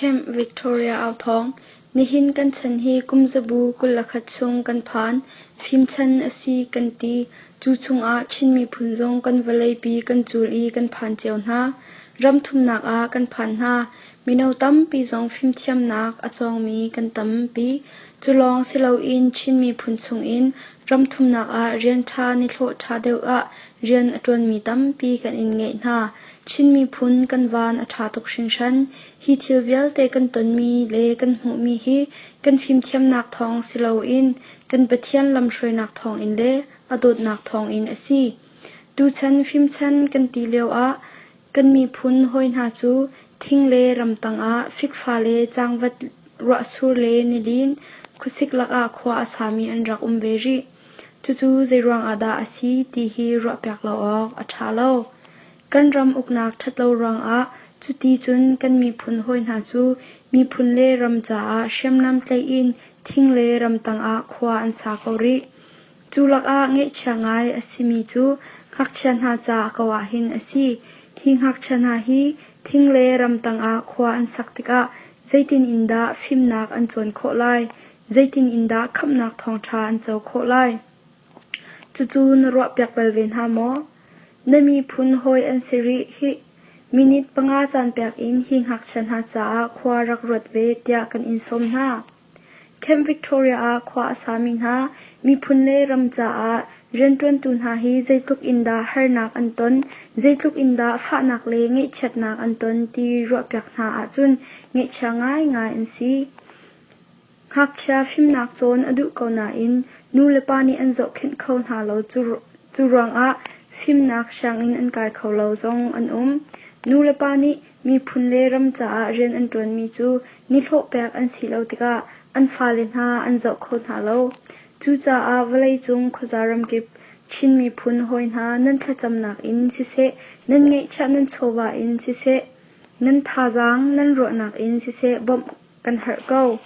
Camp Victoria authawng. Nihin kan chan hi kumzabu 21 chung kan phan. Fimchan a si kan ti. Cu chungah Chin miphun zong kan vawleipi kan cul i kan phan cio hna. Ram thumnak ah kan phan hna. Mino tampi zong fimthiamnak a cawngmi kan tampi. Cu lawng si loin Chin miphun chungin ram thumnak ah rian ṭha nihlawh ṭha deuh ah rian a ṭuanmi tampi kan in ngeih hna. Chin miphun kan van a ṭha tuk hringhran. Hi thil vialte kan tonmi le kan hmuhmi hi kan fimthiamnak thawng si loin kan Pathian lamhruainak thawngin le a dawtnak thawngin a si. Tuchan fimchan kan ti lioah kan miphun hawi hna cu thing le ramtang ah fikfa le cangvat ruahsur le nilin khuasik lakah khua a sami an rak um ve rih. Cucu zeiruang ah dah a si ti hi ruahpiak lo awk a ṭha lo. Kan ram uknak ṭhat lo ruangah cuti cun kan miphun hawi hna cu miphun le ram caah hriamnam tlaih in thing le ramtang ah khua an sa ko rih. Cu lakah ngaihchia ngai a simi cu ngakchia hna ca ko ahhin a si. Hi ngakchia hna hi thing le ramtang ah khua an sak tikah zeitin in dah fimnak an cawn khawh lai? Zeitin in dah khamhnak thawngṭha an co khawh lai? Cucu na ruahpiak bal ve hna maw? Na miphun hawi an si rih hih. Minute panga caan pek in hi ngakchia hna caah khua rak ruat ve tiah kan in sawm hna. Camp Victoria ah khua a sami hna miphun le ram caah rianṭuantu hna hi zeitluk in dah harnak an ton, zeitluk in dah fahnak le ngaihchiatnak an ton ti ruahpiak hna ahcun ngaihchia ngaingai an si. Ngakchia fimnak cawn a duh ko nain nulepa nih an zohkhenh kho hna lo cu ruangah fimnak sianginn an kai kho lo zong an um. Nulepa nih miphun le ram caah rian an ṭuanmi cu nihlawh pek an si lo tikah an fale hna an zoh kho hna lo. Cucaah vawleicung khuaza ramkip Chin miphun hawi hna nan thlacamnak in siseh, nan ngeihchiah nan chawva in siseh, nan thazaang nan ruahnak in siseh bawmh kan herh ko.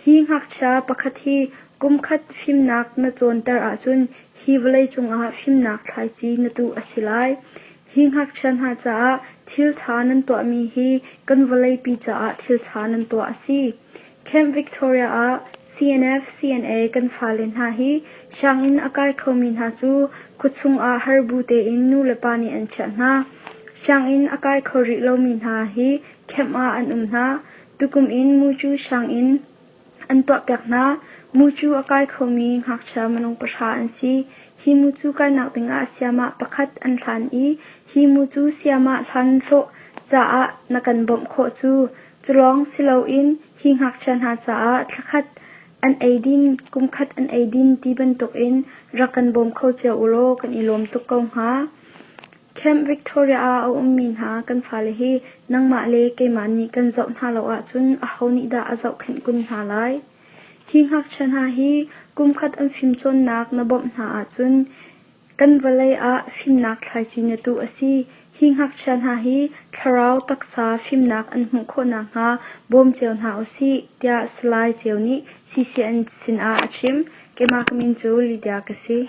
Hi ngakchia pakhat hi kumkhat fimnak na cawnter ahcun hi vawleicung ah fimnak thlaici na tuh a si lai. Hi ngakchia hna caah thil ṭha nan tuahmi hi kan vawleipi caah thil ṭha nan tuah a si. Camp Victoria ah CNF, CNA kan fale hna hi sianginn a kai khomi hna cu khuachung ah harbu tein nulepa nih an chiah hna. Sianginn a kai kho rih lomi hna hi camp ah an um hna. Tukum in mucu sianginn an tuahpiak hna. Mucu a kai khomi ngakchia minung pahra an si. Hi mucu kainak dingah sayamah pakhat an hlan i hi mucu sayamah hlan hlawh caah na kan bawmh khawh cu. Cu lawng si loin hi ngakchia hna caah thlakhat an eidin, kumkhat an eidin ti bantukin rak kan bawm kho cio u law kan i lawm tuk ko hnga. Camp Victoria ah a ummi hna kan fale hi nangmah le keimah nih kan zoh hna lo ahcun aho nih dah a zohkhenh kun hna lai? Hi ngakchia hna hi kumkhat an fimcawnnak na bawmh hna ahcun kan vawlei ah fimnak thlaici na tuh a si. Hi ngakchia hna hi thlarau taksa fimnak an hmuh khawh nakhnga bawm cio hna u sih, tiah Salai Ceu nih CCN sinah a chim. Keimah ka min cu Lydia ka si.